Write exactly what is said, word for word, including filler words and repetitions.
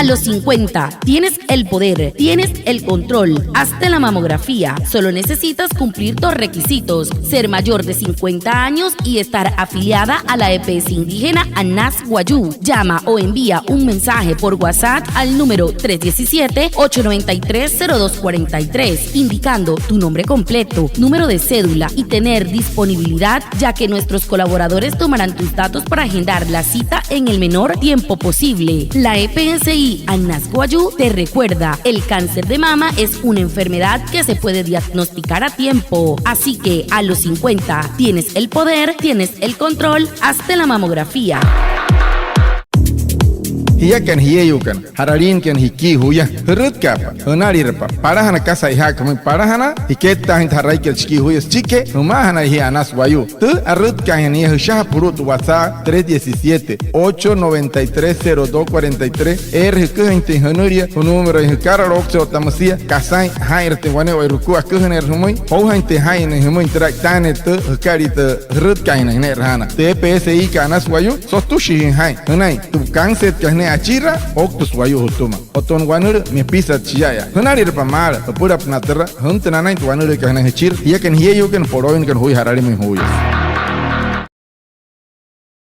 A los cincuenta, tienes el poder, tienes el control. Hazte la mamografía. Solo necesitas cumplir dos requisitos: ser mayor de cincuenta años y estar afiliada a la E P S indígena Anas Wayuu. Llama o envía un mensaje por WhatsApp al número tres diecisiete, ocho noventa y tres, cero dos cuarenta y tres, indicando tu nombre completo, número de cédula y tener disponibilidad, ya que nuestros colaboradores tomarán tus datos para agendar la cita en el menor tiempo posible. La E P S I Anas Wayuu te recuerda, el cáncer de mama es una enfermedad que se puede diagnosticar a tiempo. Así que a los cincuenta tienes el poder, tienes el control, hazte la mamografía. Jiakana jieyuukana, ja'raliinkana jikii juya, jürütkaapa, jünalirapa, palajana kasa e'ijaaka jümüin, palajana jikettaajüin tü ja'raikat shikii juya süchikijee jümaajanaya jia Anas Wayuu. Tü arütkaainjana nia, jüshajapa julu'u tü WhatsApp tres diecisiete, ocho noventa y tres, cero dos cuarenta y tres, eere jüküjüinjatüin jünülia, jünuumeroin jükaraloukse otta müsia kasain jaa'inrajatüin wane'ewai rukua aküjüneerü jümüin, joujainjatüin jaa'inrüin jümüin türa a'itaanüin tü jükalia tü jürütkaainjanain ne'rajaana. Tü E P S I kat Anas Wayuu, sotüshijüin jaa'in jünain tü kansetkat ne'e achiraa, ouktüsü wayuu jütüma. Otta wane wanülüü, mepisat shia'aya. Jünalirapa maalü, jüpülapa natüra, jüntüna anain tü wanülüükat jünain jüchira. Jiakana jieyuukana, polooinnakana juya ja'ralimüin juuya.